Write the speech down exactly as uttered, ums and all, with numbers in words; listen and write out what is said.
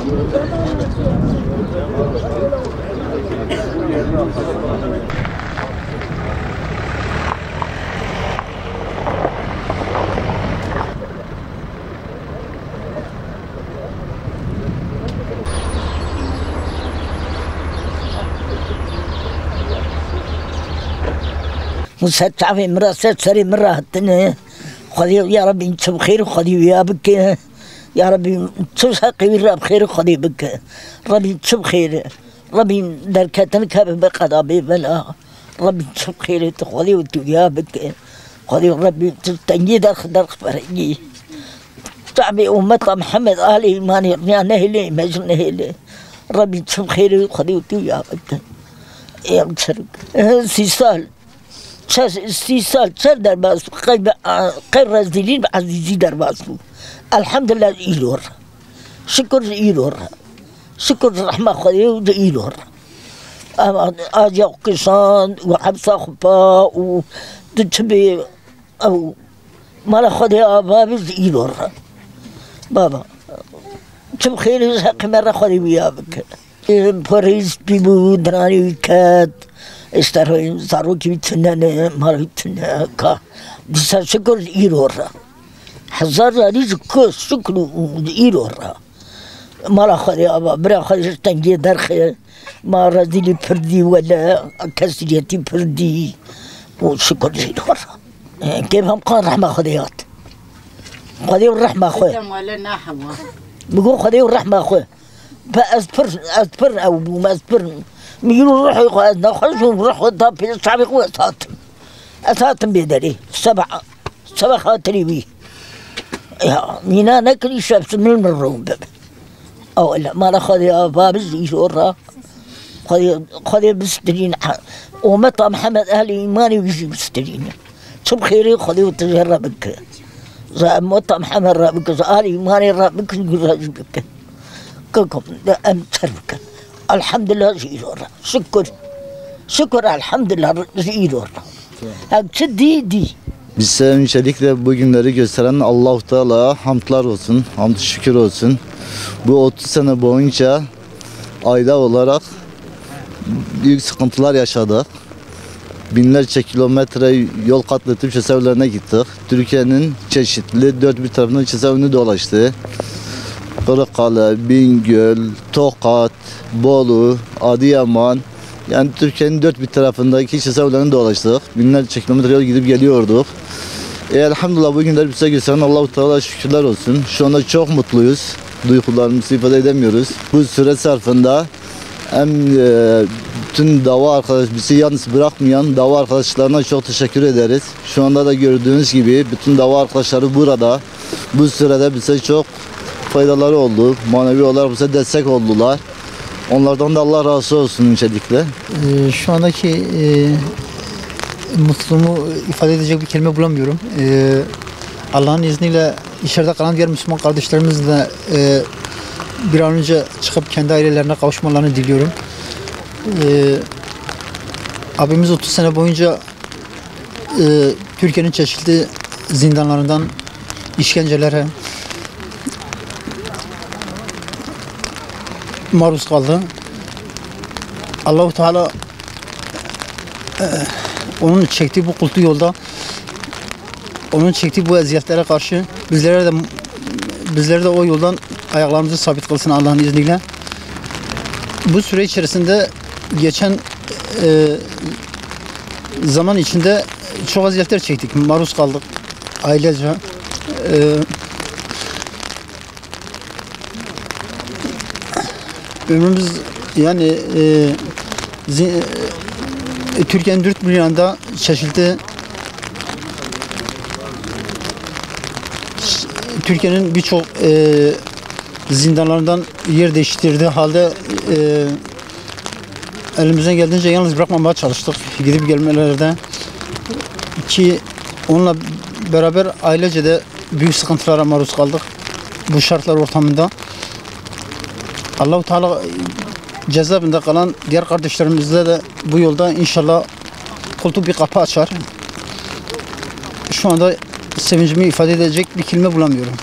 Hûn ser çavê min re, ser serê min re hatine. Xwedê, ya Rebî, çi bi xêr û Xwedê wî ya bike. Ya Rebî, çi ji heqê wî re bi xêr û Xwedê bike. Rebî, çi bi xêr e. Rebî, derketin keve bi qeda bê bela. Rebî, çi bi xêr e, tu Xwedê û tu ya bike. Xwedê û Rebî, tu tengî derx, derx ferengî. Çavê ummeta Mihemed, alê îmanê, ya nehêlê, me ji nehêlê. Rebî, çi bi xêr e, Xwedê û tu ya bike. Ê, em çi, sî sal. Çer, sî sal çer derbas bû, qey bi, qey rezîlî bi ezîzî derbas bû. Elhamdulillah ji îro re. Şikur ji îro re. Şikur ji rehma Xwedê û ji îro re. Ama aciya xwe kişand û hepsa xwe pa û tu çi bê ew mala Xwedê ava bî ji îro re. Baba, çi bi xêrê ji heqê me re Xwedê wî ya bike. Porê wî spî bû, dinanê wî ket. Îşte zarokî wî tune ne, mala wî tune ka. Dîsa şikur ji îro re. Hezar carî ji ku şikur û ji îro re. Mala Xwedê ava, bira xwe ji tengiyê derxe. Ma rezîlî pir dî wele, kesiyetî pir dî. Û şikur ji îro re. Kêfem qan rehma Xwedê hat. Xwedê û rehma xwe. Bigo Xwedê û rehma xwe. Be ez pir, ez pir ew bûm, ez pir. Min îro ruhê xwe ez nexweş bûm, ruh xwe da pê çavê xwe ez hatim. Ez hatim bê derê. Seba, seba xatirî wî. Ya, mîna nekirî şev simil min rûn bibe. Ew ele, mala Xwedê ava bi ji îro re. Xwedê, Xwedê bistirîn, ha, ummeta Mihemed ehlê îmanê wî jî bistirîn. Çi bi xêrê Xwedê û tu jê re bike. Ji ummeta Mihemed re bike, ji alê îmanê re bike, ji wî re jî bike. Keko, em çer bikin. Elhamdulillah ji îro re. Şikur. Şikur elhamdulillah ji îro re. Hek çi dî, dî. Bize öncelikle bu günleri gösteren Allahu Teala'ya hamdlar olsun, hamd şükür olsun. Bu otuz sene boyunca aile olarak büyük sıkıntılar yaşadık. Binlerce kilometre yol kat edip cezaevlerine gittik. Türkiye'nin çeşitli dört bir tarafında cezaevini dolaştı. Kırıkkale, Bingöl, Tokat, Bolu, Adıyaman, yani Türkiye'nin dört bir tarafındaki cezaevlerini dolaştık. Binlerce kilometre yol gidip geliyorduk. E, elhamdülillah, bugünler bize gösteren Allahu Teala şükürler olsun. Şu anda çok mutluyuz. Duygularımızı ifade edemiyoruz. Bu süre zarfında hem, e, bütün dava arkadaş, bizi yalnız bırakmayan dava arkadaşlarına çok teşekkür ederiz. Şu anda da gördüğünüz gibi bütün dava arkadaşları burada. Bu sürede bize çok faydaları oldu. Manevi olarak bize destek oldular. Onlardan da Allah razı olsun öncelikle. Ee, şu andaki, e, mutluluğumu ifade edecek bir kelime bulamıyorum. Ee, Allah'ın izniyle içeride kalan diğer Müslüman kardeşlerimizle, e, bir an önce çıkıp kendi ailelerine kavuşmalarını diliyorum. Ee, abimiz otuz sene boyunca e, Türkiye'nin çeşitli zindanlarından işkencelere maruz kaldı. Allahu Teala, e, onun çektiği bu kutlu yolda, onun çektiği bu eziyetlere karşı bizlere de, bizleri de o yoldan ayaklarımızı sabit kılsın Allah'ın izniyle. Bu süre içerisinde geçen, e, zaman içinde çok eziyetler çektik, maruz kaldık ailece. E, ömrümüz yani, e, zi-, e, Türkiye'nin dört bir yanında çeşitli Türkiye'nin birçok, e, zindanlarından yer değiştirdiği halde, e, elimizden geldiğince yalnız bırakmamaya çalıştık gidip gelmelerde. Ki onunla beraber ailece de büyük sıkıntılara maruz kaldık bu şartlar ortamında. Allahu Teala cezaevinde kalan diğer kardeşlerimizde de bu yolda inşallah koltuk bir kapı açar. Şu anda sevincimi ifade edecek bir kelime bulamıyorum.